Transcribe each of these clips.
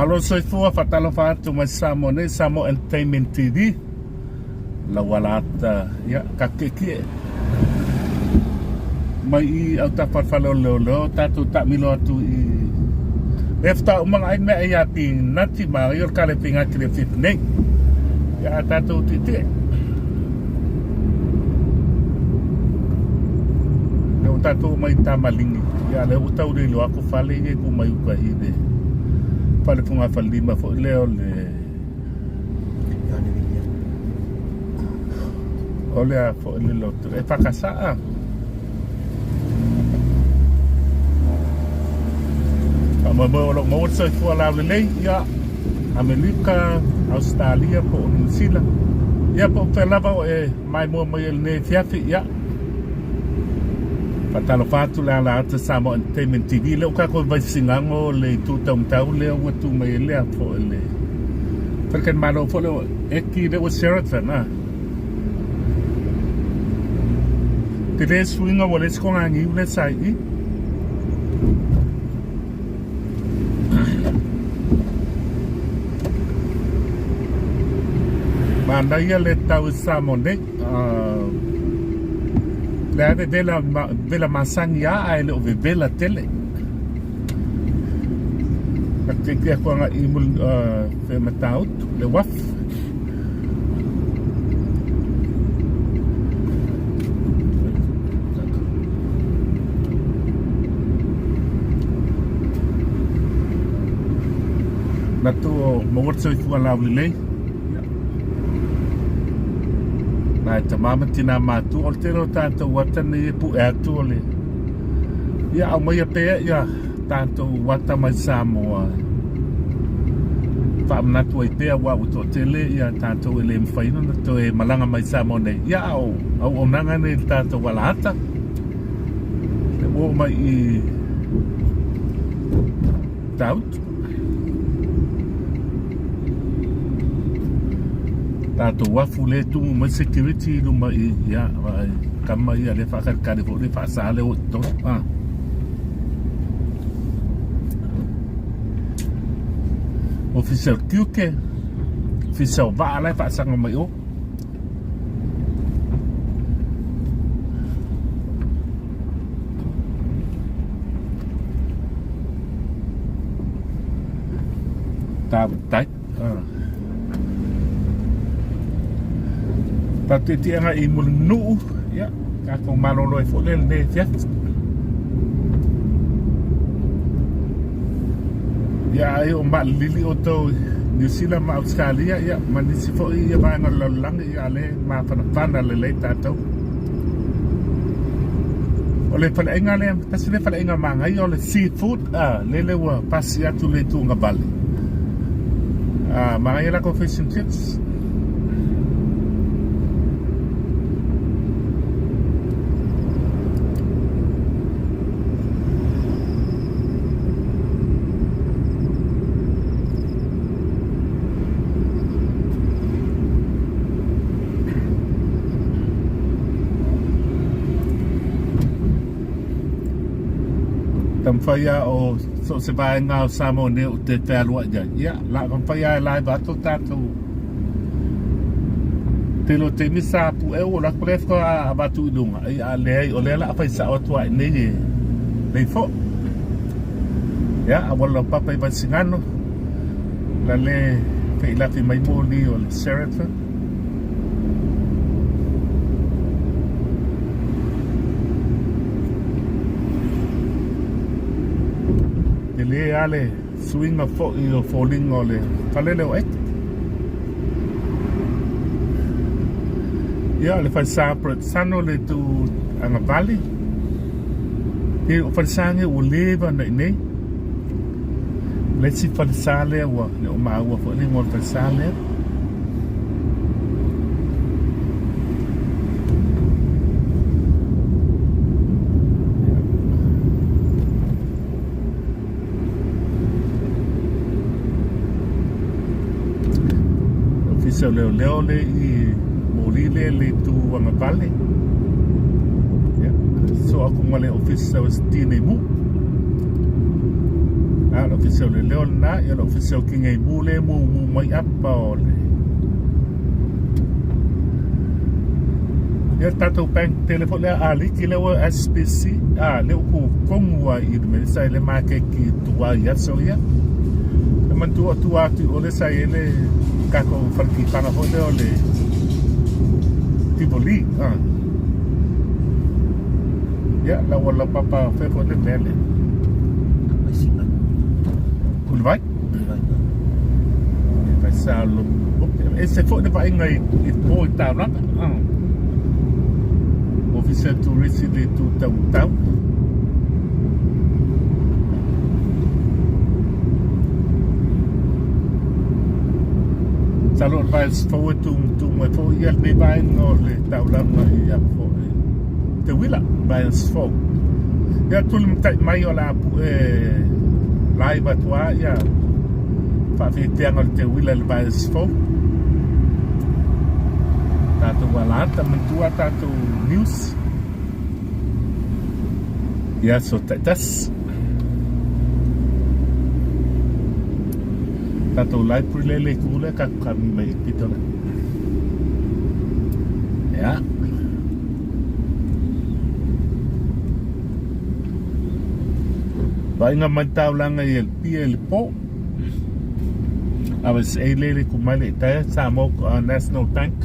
Malo soifua faatalofa atu mai Samoa nei Samoa Entertainment TV lauala ata ia kakiekie mai i autafa o le leoleo tatou taamilo atu i le faatoa uma ona ai meaai ia pinati ma ai o le kale pinati le fifi nei ia tatou tietie lea ua tatou omai i Tamaligi ia lea ua tau le iloa atu fale ia e tu mai uta i le fale fogafalelima foi lea o le o le a foi le lotu e whakasaa. Faamoemoe o lo o maua le soifua laulelei, ia, Amerika, Ausetalia po o Niu Sila, ia po o fea lava o e maimoa mai ai i lenei afiafi, ia, faatalofa atu le ala ata Samoa Entertainment TV, lea ua tatou i Vaisigano le itu taumatau lea ua tu mai ai le a foi le faletalimalo foi lea o Eki lea ua Sheraton a. Tele suiga ua leai se togagiu lea sa i i. Manaia le tau i Samoa nei. Lea vevela, vevela masani a ae le o vevela tele. Ka tietie atu agai i Matautu, le uafu. Manatu o maua le soifua laulelei. Nai tama ma tina matua o le tele o tatou ata nei e pue atu o le ia aumaia pea ia tatou ata mai Samoa faamanatu ai pea aua ua toatele ia tatou e le mafai ona toe malaga mai Samoa nei ia a o auaunaga nei i le tatou alaata e ua oo mai i Tautu tatou afu lea e tumu mai security i luma i ia vaai kama ia lea faakalikali foi le faasa lea ua i totonu ah. Ofisa o tiute, ofisa o vaa la e faasaga mai o. Tai. Ah. Tatou i Mulinuu, ia, tatou malolo ai foi lea lenei afiafi. Ia ai o maalilili outou i Niu Sila ma Ausetalia, ia, ma nisi foi ia vaega o le lalolagi, ia lea e mafanafana lelei tatou. O le faleaiga lea, tasi lea faleaiga manaia o le seafood, ah, lele ua pasi atu le itu agavale. Ah, manaia latou fish and chips. Taumafai lava o so o se vaega o Samoa nei ou te fealuai i ai. Ia, la taumafai lava e live atu tatou tele o taimi sa pueu o lako lea faatoa avatu i luga. Ai a leai, o lea la a fai sao atu ai nei e nei fo. Ia, auala laupapa i Vaisigano. La le feilafi mai moli o le Sheraton. Tele lava le suiga foi o foliga o le fale lea o Eka. Ia, o le falesa Sano le itu agavale. E, o falesa nei ua leva ona i inei. Le isi falesa lea ua le o maua foi le igoa o le falesa lea. Ofisa o Leoleo le i moli le le itu agavale. Ia, so aku ma le ofisa o Tinei Mu. A o le Ofisa o Leoleo lena, ia o le Ofisa o Kingeimu lea e mumu mai apa o le Ia le tatou bank tele foi lea aliki lea ua SBC, a lea ua tutonu lava i le mea sa i le maketi i tua i aso ia. E manatua o tua atu i o lea sa i ai le tatou fale kitaga foi lea o le Tivoli. A. Ia, la ua laupapa fea foi le mea lea. Ulivai? Ulivai. Fai sa lo. Ese foi le vaaiga i po i taulaga. Ofisa Turisi le tu tau tau. Masalo o le vae fou e tu tu mai foi ia lenei vaega o le taulaga i a foi te uila vae fou. Ia tulimatai mai o le a pue live atu lava ia faafeteaga o le teuila i le vae fou. Tatou alata manatua tatou news i aso taitasi. Tatou library lea le itu lea tatou kami mai i pito lea. Ia. Vaaiga mai le taulaga i Alipia i le po. RSA lea le tu mai le itaea Samoa National Bank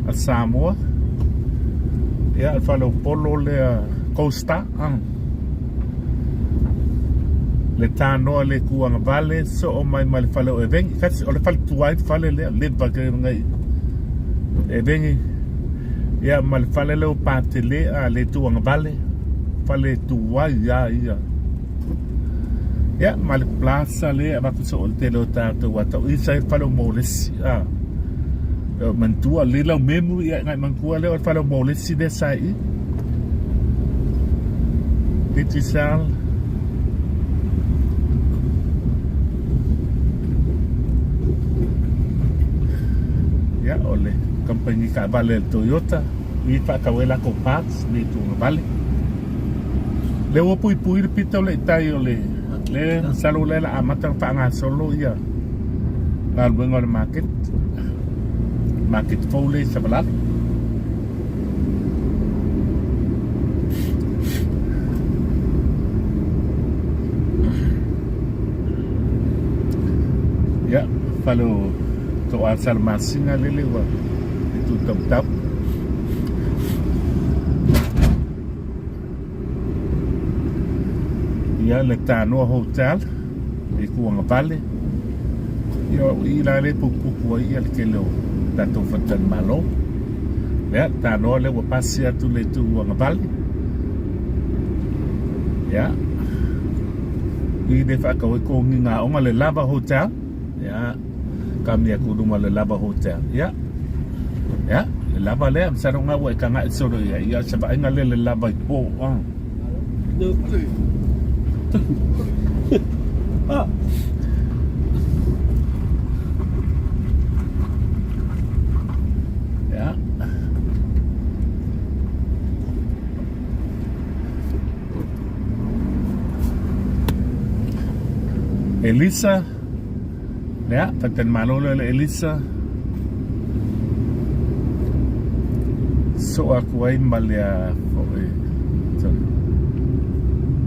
a Samoa. Ia, le fale o Polo lea Coastar. Le tanoa le tuagavale soo mai ma le fale o Evengi. Kasi o le fale tuai le fale lea leva ke ngai Evengi. Ia ma le fale lea o Patele a le tuagavale fale tuai a ia. Ia ma le plaza lea avatu soo le tele o tatou atau i sa fale o Molesi a. Manatua le lau memory ia ngai manatua lea o le fale o Molesi lea sa i. Digicel. Ia o le kamupani taavale a le Toyota i faatau ai latou parts le tugavale. Lea ua puipui le pito le i tai o le le masalo lea la amata ona faagasolo ia galuega o le market market fou lea i Savalalo. Ia, fale o Toa Salamasina lele ua e tu tautau. Ia, le Tanoa Hotel i Kuangavale. Ia, o i la le pupupu ai ia le tele o tatou faletalimalo. Ia, le Tanoa lea ua pasi atu le itu Uagavale. Ia, i le faatau ai kogiga aoga le Lava Hotel. Ia, kami aku luma le Lava Hotel. Ia, ia, le lava lea, masalo nga ua e kagaʻi solo ia, ia o se vaaiga lea le lava i po. Ia. Elisa, ia, faletalimalo lea o le Elisa. Soo atu ai ma le foi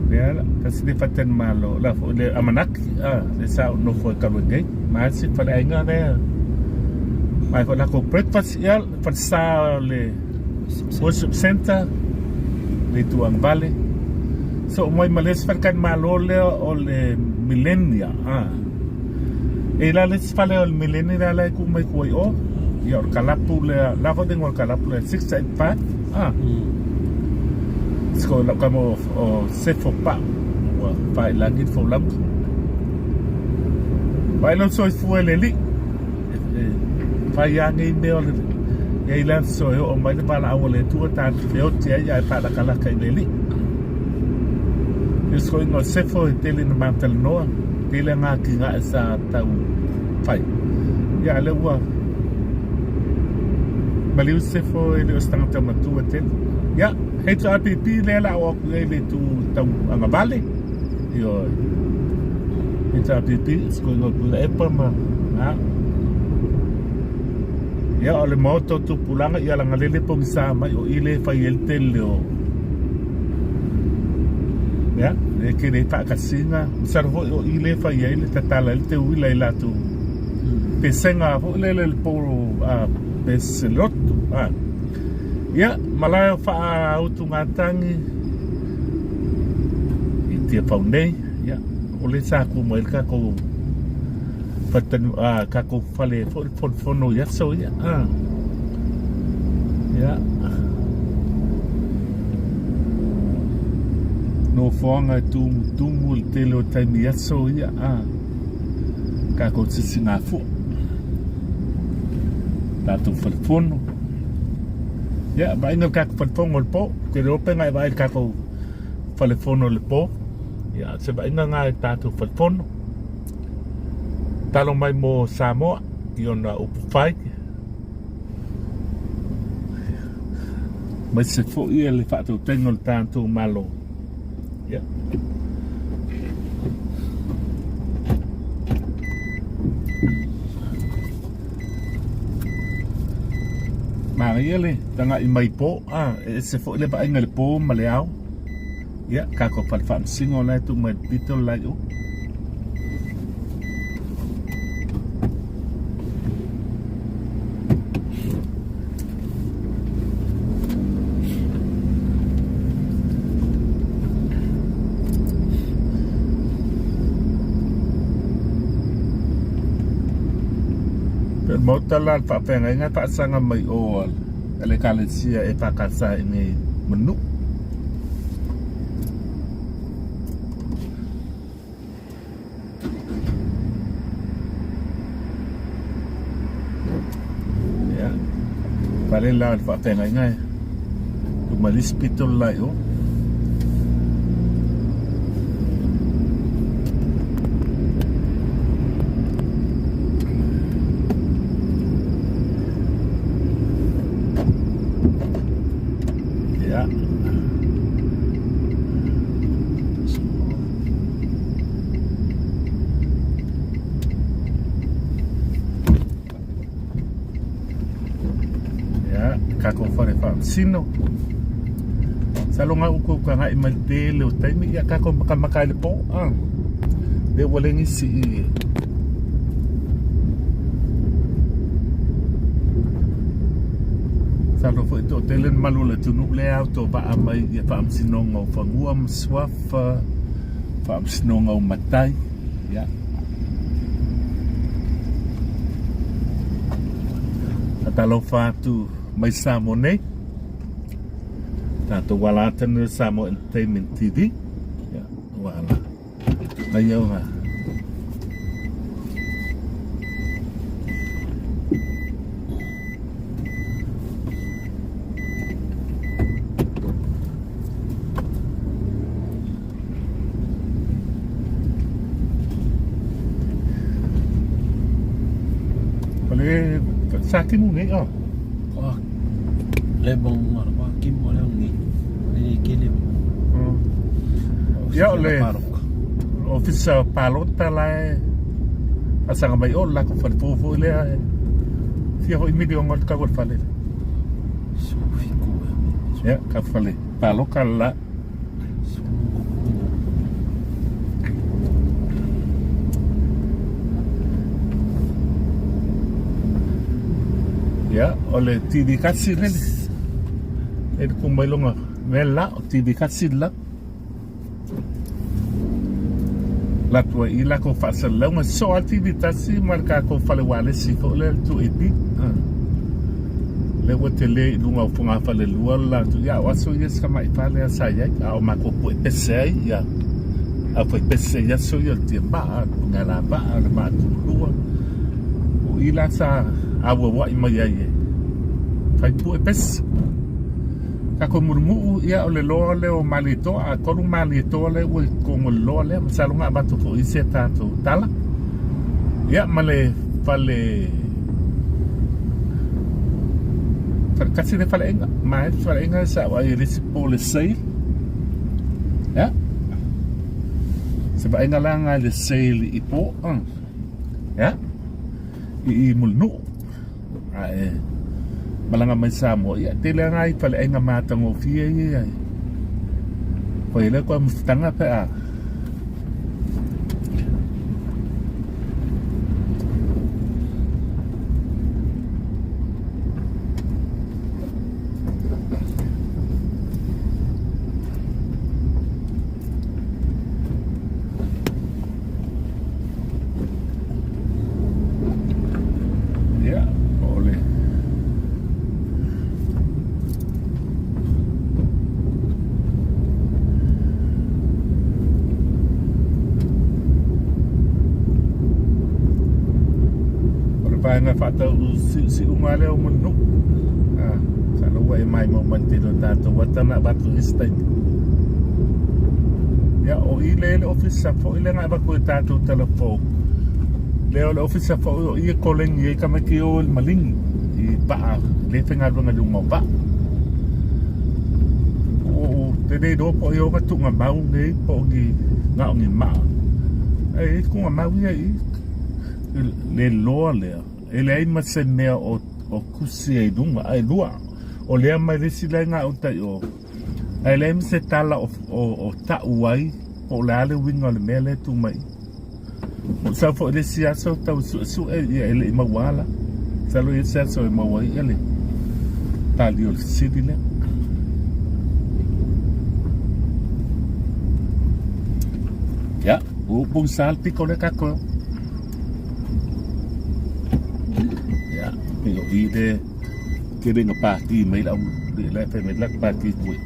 lea tasi le faletalimalo la foi le Amanaki a le sa ou nofo ai talu ai nei ma si faleaiga lea mai foi latou breakfast ia falesa o le worship center le itu agavale soo mai ma le isi faletalimalo lea o le Millennia a E la le isi fale o le Millennia lea la e tuu mai tua i o ia o le kalapu lea la foi le igoa o le kalapu lea 685 a Siko lau tama o Sefo Pau ua faailagi le folauga. Vaai lou soifua e le alii e fai lava nei mea o le e i ai le aso e oo mai le valaau a le Atua ta te feoti ai ae faalakalaka i le alii. Le soiga o Sefo e tele ina matalanoa, tele ngā atinae sa tau fai. Ia a lea ua maliu Sefo e le o se tagata matua tele. Ia, HRPP lea la o atu i ai le itu tau agavale. Ioe. HRPP, Sikoiga o Tuilaepa ma a. Ia, o le maota o tupulaga ia lagalele pogisa mai o i le fai ai le tele o ia le tele ai faatasiga. Masalo foi o i le fai ai le tatala ai le teuila i latou pesega foi lele le po a pese lotu a. Ia, malae o faautugatagi i Tiafau nei, ia, o le sa tu mai le tatou faletanu, a, tatou fale foi le fonofono i aso ia, a. Ia, nofoaga e tumutumu i le tele o taimi i aso ia, a, tatou sisigafua, tatou falefono. Ia, vaaiga le tatou falefono i le po. Ou te le iloa pe na e vaai i le tatou falefono i le po. Ia, se vaaiga na i le tatou falefono. Talo mai mo Samoa i ona upu fai. Aemaise foi le faatautaiga o le tatou Malo. Ia. Manaia le tagai mai po, a, e ese foi le vaaiga i le po ma le ao. Ia, tatou fale faamasino la e tuu mai i le pito le la i o. Pe maota la le faafeagaiga e faasaga mai o a le Ekalesia EFKS i nei manu. Ia, fale la o le faafeagaiga e tuu mai le isi pito le la i o. Ia. Ia, tatou fale faamasino. Masalo ga uku ka agai mai le tele o taimi ia tatou makamaka ai le po. Ah. Lea ua le nisi i Masalo foi toatele le mamalu o le atunuu lea ao to vaa mai ia faamasinoga o fanua ma suafa, faamasinoga o matai. Ia. Faatalofa atu mai Samoa nei. Tatou ala atu o Samoa Entertainment TV. Ia, ua ala. Mai au ha. O le sa timu nei o. Wa le bong wa wa kimu le ngi. Le kele. Ia o le ofisa palota la e asaga mai o la ko fale fofo lea e fia hoi miliona o le tau o le fale. Ia ka fale paloka la. Ia, o le TV kasi lele. E ku mai longa me la o TV kasi la. La tua i la ko faasalalauga so a TV tasi ma le tatou fale ualesi foi lea le 2AP. Lea ua tele i luga o fogafalelua le latou ia o aso ia si tamai fale lea sa i ai a o matou puepese ai ia au faipese i aso ia o le tiamaa, le punalavaa, le maatulua. O i la sa auauai mai ai e fai puepese. Tatou mulumuu, ia o le loa lea o Malietoa, a tolu Malietoa lea ua i totonu o le loa lea, masalo na avatu foi i se tatou tala. Ia ma le fale fale kasi le faleaiga, ma e faleaiga sa vaai i le isi po le sale. Ia. Se vaaiga la lena i le sail i po, ia, i i Mulinuu. Ae malaga mai Samoa, ia, tele lava nai faleaiga matagofie ia e fai ai le koe mafutaga pe a Ia, o le O le vaega faatau siusiuga lea o Mulinuu. Ah, masalo ua e maimau mai le tele o tatou ata na avatu i isi taimi. Ia, o i le le ofisa foi lea na avatu e tatou talafou. Lea o le ofisa foi o i e koleni ai tamaiti o i le maligi i vaa, le faigaluega i luga o vaa. Ou te le iloa po o ai ona tuugamau nei po o ni na o ni maa. Ae i ai tuugamau ia i i le loa lea, e leai ma se mea o o tusi ai i luga, ae lua, o lea mai le isi la e gauta i o, ae leai ma se tala o, o, o tau ai po o le a le uiga o le mea lea e tu mai. Ua sau foi le isi aso tau suesue ia e le i maua ala. Masalo e i ai se aso e maua ai le tali o le fesili lea. Ia, ua upu sa le piko lea tatou. Ia, pei o i le tele ina pati mai lau la e fai mai la pati tui.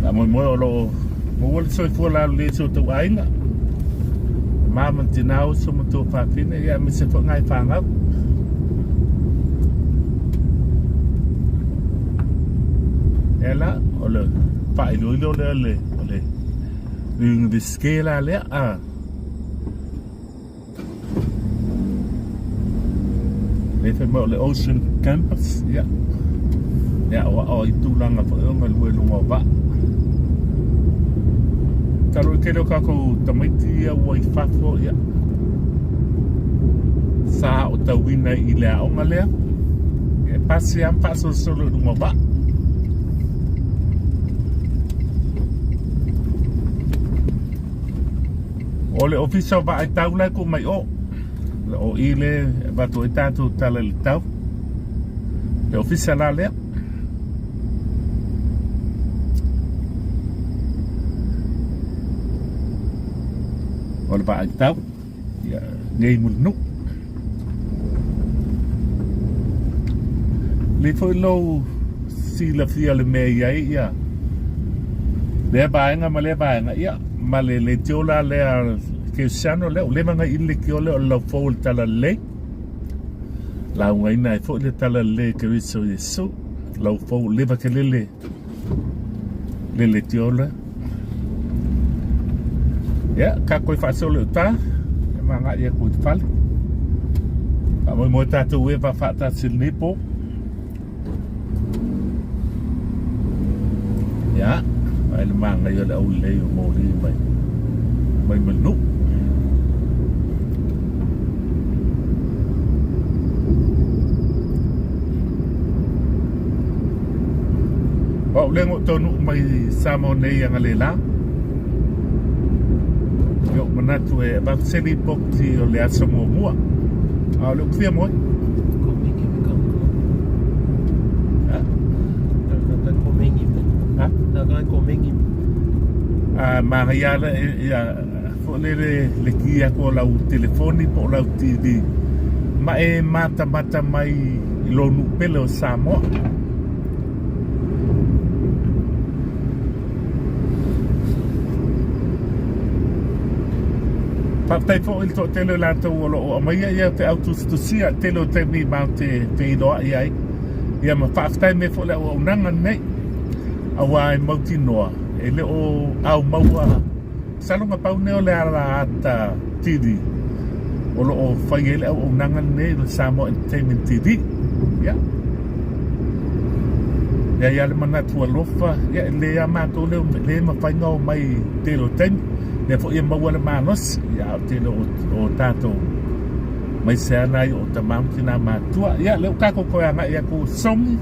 Faamoemoe o lo o maua le soifua lalelei i si o outou aiga, tama ma tina, uso ma tuafafine, ia aemaise foi nai fanau. Ia la, o le faailoilo lea o le Universite la lea, a. Lea fai mai o le Ocean Campus, ia. E aoao ai tulaga foi o galue i luga o vaa. Talu ai tele o tatou tamaiti ia ua i fafo, ia. Sa aotauina i le aoga lea. E pasi lava ma faasolosolo i luga o vaa. O le Ofisa o Vaa i Tau la e tuu mai o. O i le e avatu ai tatou tala i le tau. Le ofisa la lea. O le vaa i tau. Ia, nei Mulinuu. Lei foi lou silafia le mea i ai ia lea vaega ma lea vaega ia ma le leitio la lea Kerisiano lea ua leva ona ili leitio lea o le laufou o le Talalelei laugaina ai foi le Talalelei e Keriso Iesu laufou leva tele le le leitio lea ia tatou faasolo i uta e magai atu i le fale faamoemoe tatou e faafaatasi i lenei po Ia, ai le manaia o le aulelei o moli mai mai Mulinuu. O au lea na ou taunuu mai i Samoa nei analeila. I ou manatu e avatu se lipoti o le aso muamua. A o le upu fia moe. Ha? Ha? A manaia la ia foi lele le ki atu o lau telefoni po o lau TV ma e matamata mai i lou nuu pele o Samoa. Faafetai foi i le toatele o latou o lo o aumaia ia feau tusitusia i le tele o taimi matou te feiloai ai. Ia ma faafetai mai foi i le auaunaga lenei aua e mautinoa e le o au maua masalo na pau lenei o le ala ata TV o lo o fai ai le auaunaga lenei o le Samoa Entertainment TV. Ia. E ai lava le manatu alofa, ia e lelei lava matou lea e mafai ona omai i le tele o taimi, lea foi e maua le malosi, ia a o le tele o tatou aemaise lava nai o tama ma tina matutua. Ia lea ua tatou toe agai atu sogi.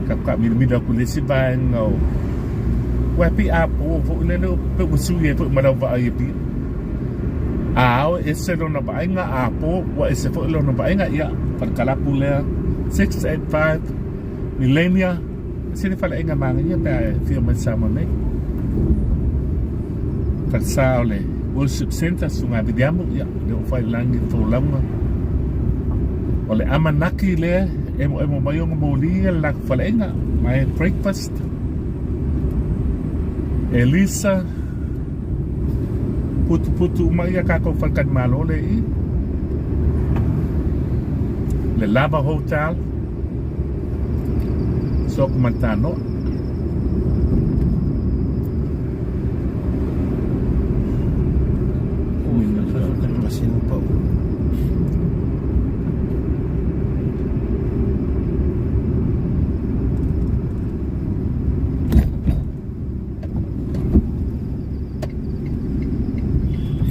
Tatou taamilomilo atu i le isi vaega o Ua pei a po foi lele pe ua sui ai foi ma lau vaai e pia. A ao e ese lona vaaiga, a po ua ese foi lona vaaiga. Ia, falekalapu lea 685 Millennia. Se le faleaiga manaia pe a e afio mai Samoa nei. Falesa o le Worship Center, Susuga Viliamu, ia, lea ua fai i lagi le folauga. O le amanaki lea, emoemo mai ona moli le latou faleaiga, ma e breakfast. Elisa, putuputu uma ia tatou faletalimalo lea i i. Le Lava Hotel, Soku ma le Tanoa.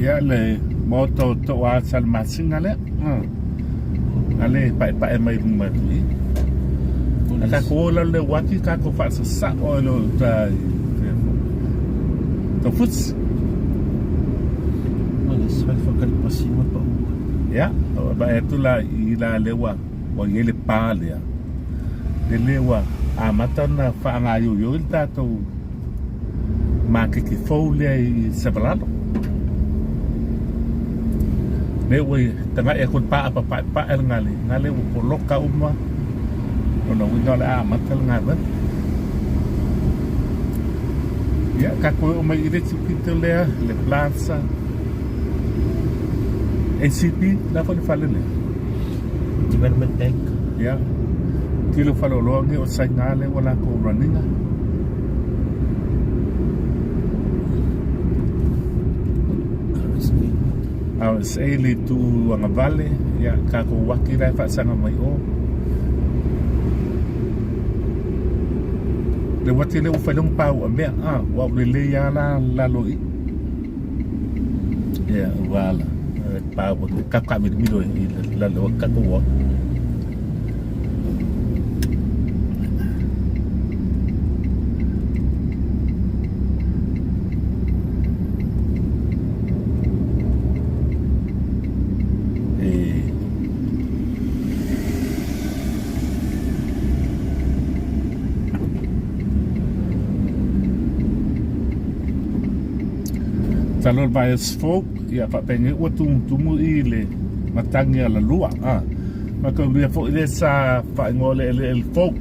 Ia le maota o Toa Salamasina lea. A le paepae mai luma atu i. A tatou o la le uati tatou faasasao i lo uta i Taufusi. Ia, vaai atu la i la lea ua ua i ai le pa lea. Lele ua amata ona faagaioioi le tatou maketi fou lea i Savalalo. Lea ua tagai atu i le paapa paepae le gale, gale ua poloka uma. Lona uiga o le a amata le galuega. Ia, tatou oo mai i le isi pito lea, le plaza. ACP, la foi le fale lea. Development Bank. Ia. Tele o faleoloa nei o Saina lea ua latou run ina. RSA le itu agavale, ia tatou uaki la e faasaga mai o. Le uati lea ua fai logo pau a mea, ah, ua au lelei lava la lalo i. Ia, ua ala. Pau ka ka milomilo i lalo o tatou uaki. Talo le vae stroke, ia faapena ua tumutumu i le matagi alalua. Ah. Ma taulia foi le sa faaigoa le eleele fou.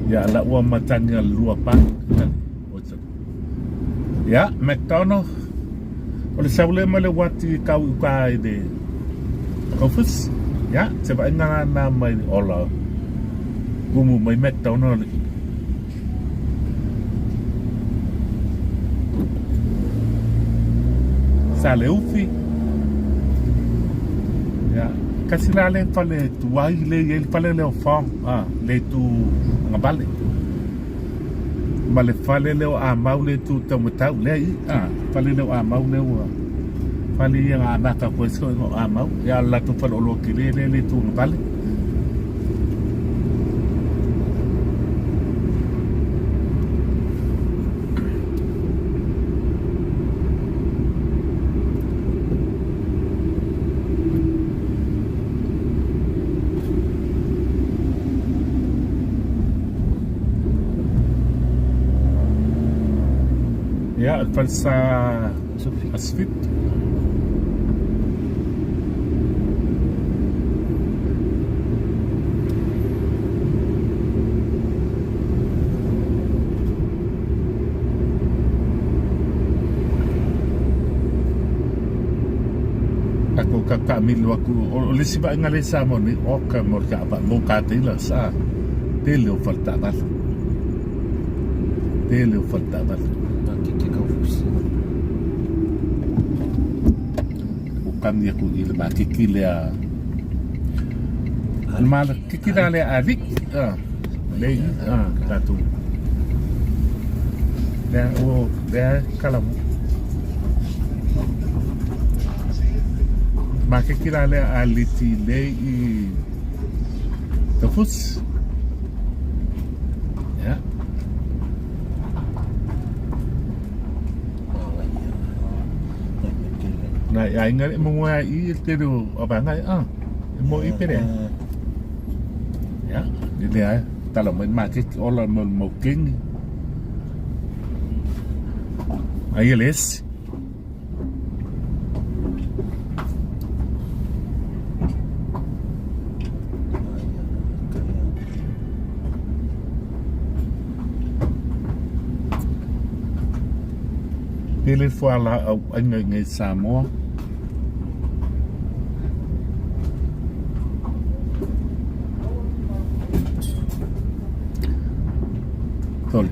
Ia la ua matagi alalua pa. Ia, McDonald. O le sau lea mai le uati kau i uka i le office. Ia, se vaaiga lana mai ola kumu mai McDonald. Sa le ufi. Ia, kasi la le fale tuai le i ai le fale lea o Fong, ah, le tu agavale. Ma le fale lea o Amau le tu taumatau lea i, ah, fale lea o Amau lea ua fale ia na amata atu ai se o Amau. Ia, o le latou faleoloa tele lea le tu agavale. Ia, o le falesa Asfit. Tatou tatamilo atu o le isi vaaiga lea i Samoa nei oka mo le taavale mo ka dealer sa tele o fale taavale tele o fale taavale ua kani atu i le maketi lea. Le malakiki la lea a alii. Le i tatou. Lea o lea kala mo. Makeki la lea a liti le i Tafusi. Yeah. Na i aiga le mo ai i te ro o vanga a. E mo i pere. Ya, le le ai tala mai ma ke ola mo mo king. Ai le esi. Pele fualaau aina i nei Samoa. Tole.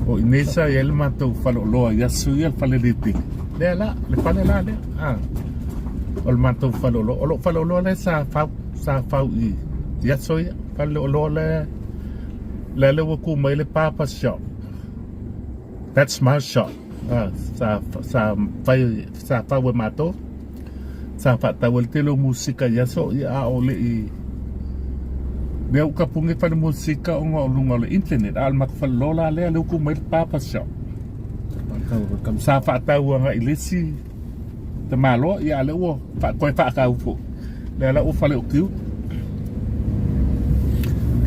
O i nei sa i ai le matou faleoloa i aso ia le fale letele. Lea la, le fale la lea. Ah. O le matou faleoloa. O lou faleoloa lea sa fau, sa fau i, i aso ia. Faleoloa lea, lea le ua ku mai le Papa Shop. That's my shop. Ah, sa, sa, fai, sa fau e matou. Sa faatau ai le tele o musika i aso ia a o le i lea ua kapugi fale musika ona o luga o le internet a o le matou faleloa la lea lea ua tu mai le papa shop. Sa faatau agai i le isi tamaloa ia a lea ua toe faatau foi. Lea la ua fale o kiu.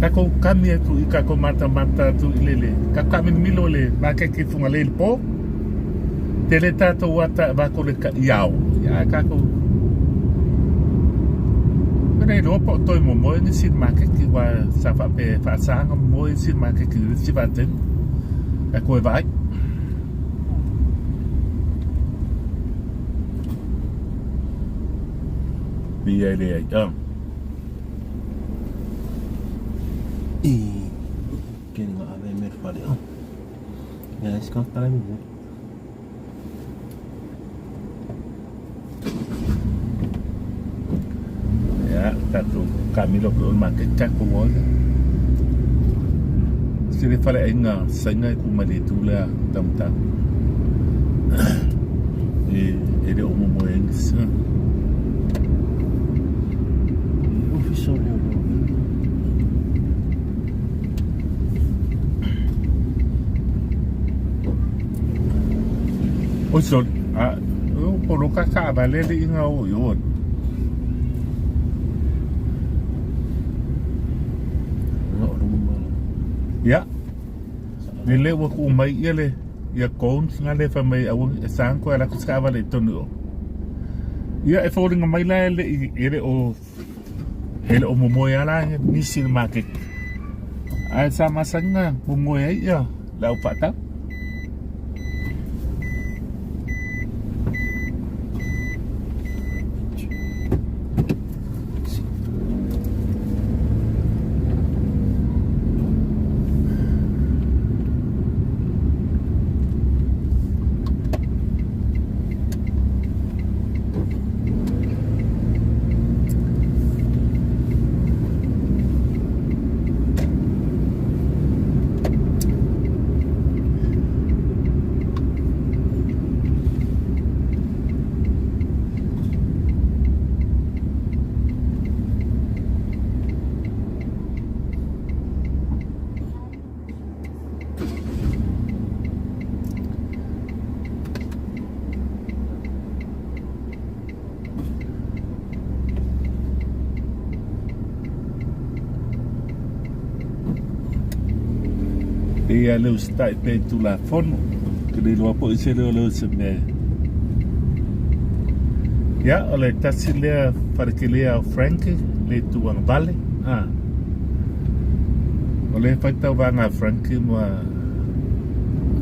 Tatou kami atu i tatou matamata atu i le le tatou taamilomilo i le maketi i Fugalei i le po. Tele tatou ata e avatu le ta'iao ia ae tatou Pele iloa po o toe momoe nisi i le maketi aua sa faapea e faasa ona momoe isi i le maketi i le isi vaitaimi ae toe vaai. Ia e leai. Ah. I ke nga ave me fale o. Ya es ka tala mi. Ya, tatou kamilo pe o le maketi tatou o ia. Se le fale aiga saina e ku mai le itu lea downtown. E e le o momoe ai nisi. Ofisa o leo. Oi soli, a o poloka kaavale le iga o i o. Ia, le lea ua tuu mai ia le ia cones nga le fai mai aua e sa koe ala atu se kaavale i totonu o. Ia e foliga mai la e le i e le o e le o momoe ala nisi i le maketi. Ae sa masani na momoe ai ia le au faatau. Pei a le usitai pea i Tulafono. Ke le iloa foi se leo leo se mea. Ia, o le tasi lea falekelea o Frank, le itu agavale. Ah. O le faitau vaega a Frank ma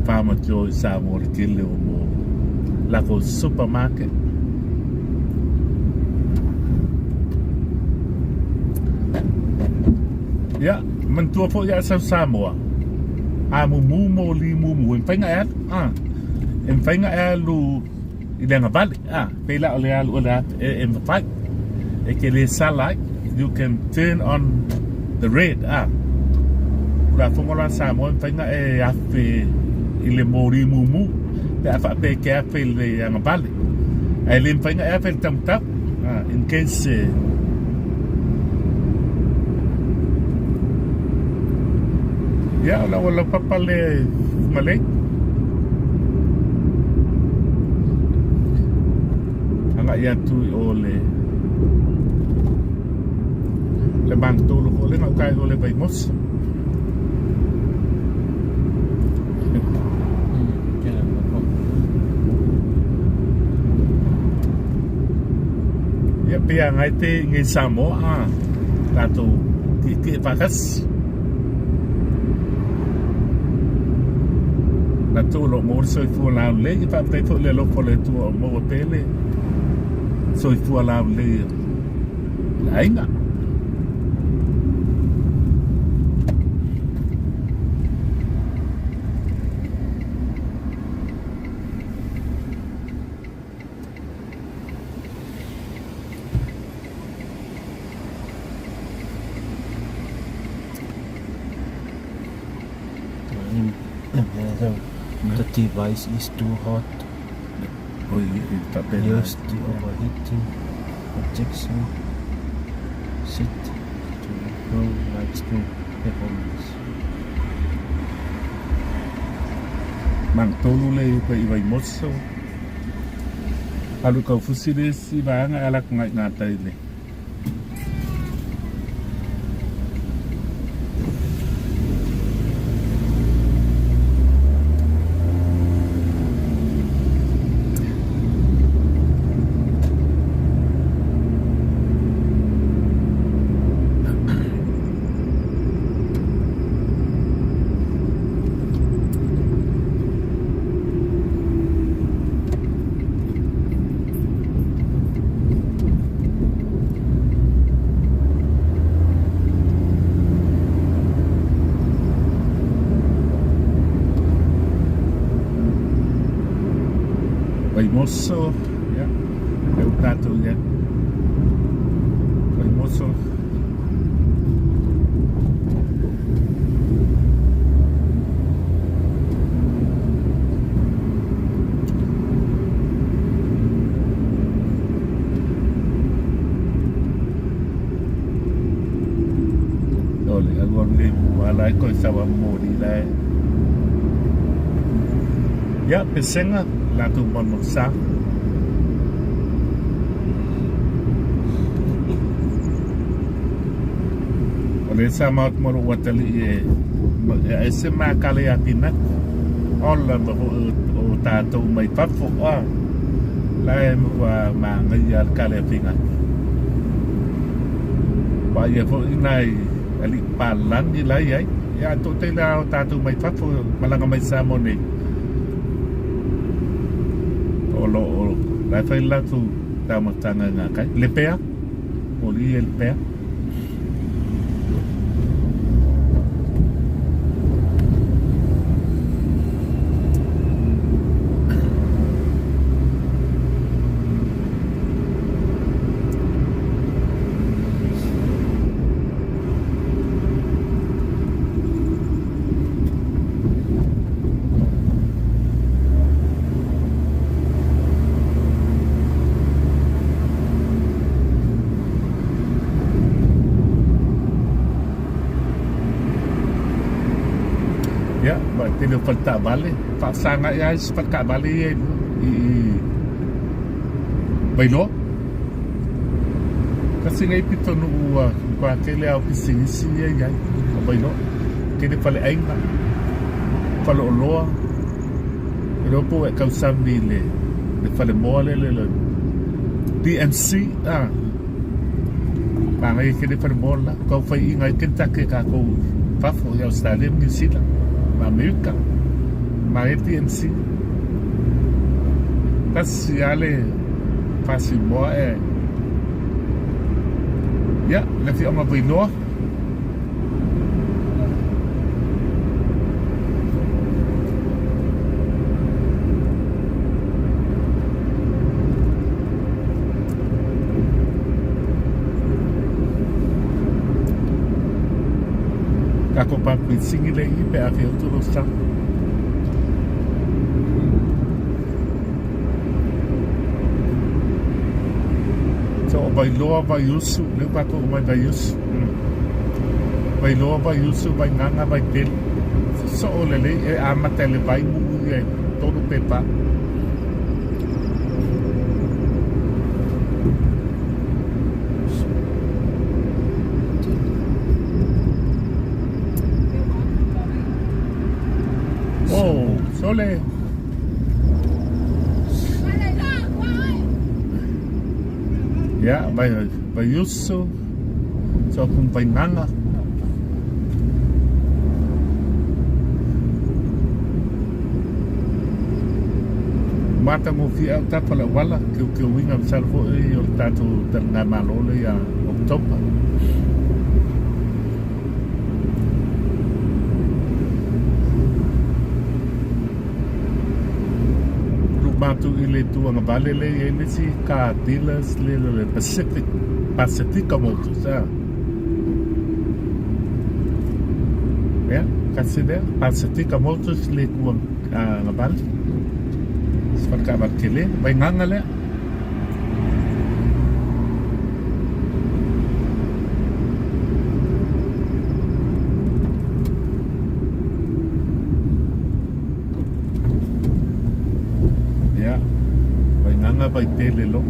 Farmer Joe i Samoa le tele o mo lako supermarket. Ia, manatua foi ia sau Samoa, a mumu moli mumu, e mafai ona e alu, a, e mafai ona e alu i le agavale, a, pei la o le alu o le a, e mafai, e te le sala ai. you can turn on the red ah. Tulafono la a Samoa e mafai ona e afe i le moli mumu pe a faapea e te afe i le agavale. Ae le mafai ona e afe i le taumatapu ah, in case e Ia, o le auala laupapa lea i Fugalei. Agai atu i o le le magatolu foi lea gauta i o le Vaimoso. Ia pei a ngai te i Samoa a tatou tietie faatasi. Latou o lo o maua le soifua laulelei, ia faafetai foi i le alofa o le Atua o maua pea le soifua laulelei o le aiga. The device is too hot. Use the overheating protection sheet to improve live stream performance. Magatolu le uka i Vaimoso. Alu kaufusi le isi vaega e ala atu ngai gatai le. Vaimoso, ia, lea ua tatou i ai. Vaimoso. O le alualu le mua la e koe sawa mori la e. Ia, pesega, latou malumalu sa. O le sa maot mo lou atalii e e ese makale ia Pinati. Ola ma foi o tatou mai fafo a la e matua manaia le kale a Pinati. Vaaia foi nai alii papalagi la e i ai. Ia a toatele lava o tatou mai fafo malaga mai Samoa nei o lo o la e fai le latou taumafataga i gakai. Lepea, moli e Lepea. Ia, ma e tele o fale taavale, faasaga ia isi fale taavale ia i luga i Vailoa. Tasi lenei pitonuu ua matua tele lava o pisinisi ia e i ai o Vailoa. Tele faleaiga, faleoloa, e iloa po ua e tausami i le falemoa lea le DMC a. Manaia tele falemoa le la. Tau faiina ai Kentucky e tatou i fafo i Ausetalia ma Niu Sila ma Amerika. Manaia DMC. Tasi lava le fasimoa e Ia, le afioaga Vailoa. park le sigi le i pe a fia utu lo sa. So o Vailoa, Vaiusu, lea ua tatou omai Vaiusu. Vailoa, Vaiusu, Vaigaga, Vaitele. Sosoo lelei e amata i le Vaimuu ia e 3 pe 4. Oh, sole. Ia, vai, Vaiusu, so ku Vaigaga. Matagofie au tapa le auala, keokeo uiga masalo foi o le tatou taligamalo lea ia October. Lu matou i le itu agavale lea e i ai le isi car dealers le le Pacific Pacifica Motors a. Ia, kasi lea Pacifica Motors le itu agavale. Se faletaavale tele, Vaigaga lea. Ia, Vaigaga Vaitele loa.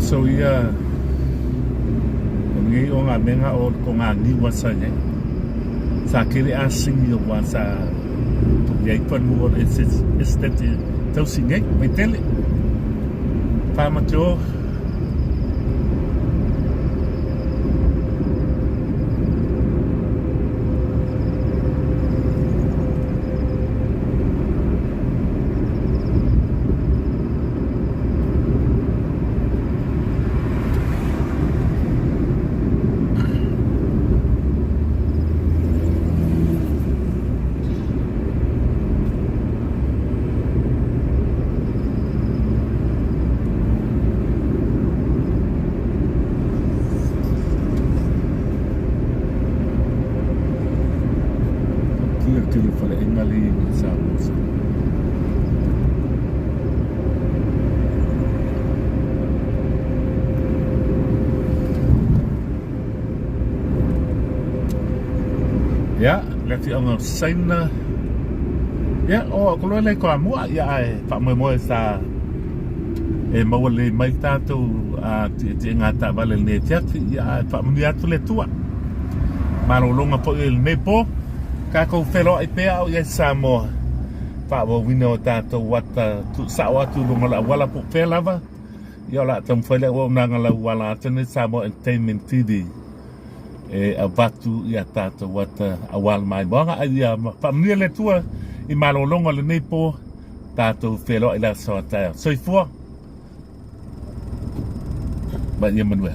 So ia o lenei o ngā menga o ko ngā niwa sa iai. Sa kele a singi o wa sa iai panu o le estate tausi nei, mai tele. Whamatio. Kia tele whare engari i Samoa. Ia, le afioaga o Saina. Ia, o ko loa lei ko amua ia ae faamoemoe sa e maua lelei mai tatou a tietie ngā taavale lenei afiafi ia ae faamanuia atu le Atua. Malologa foi i lenei po, tatou feloai pea au i ai Samoa. Faaauauina o tatou ata tuusao atu i luga o le auala po o fea lava. Ia o le a taumafai le auaunaga lauala atu nei Samoa Entertainment TV e avatu i a tatou ata aua le maimoaga. Ai ia faamanuia le Atua i malologa o lenei po, tatou feloai i le aso a taeao. Soifua ma ia manuia.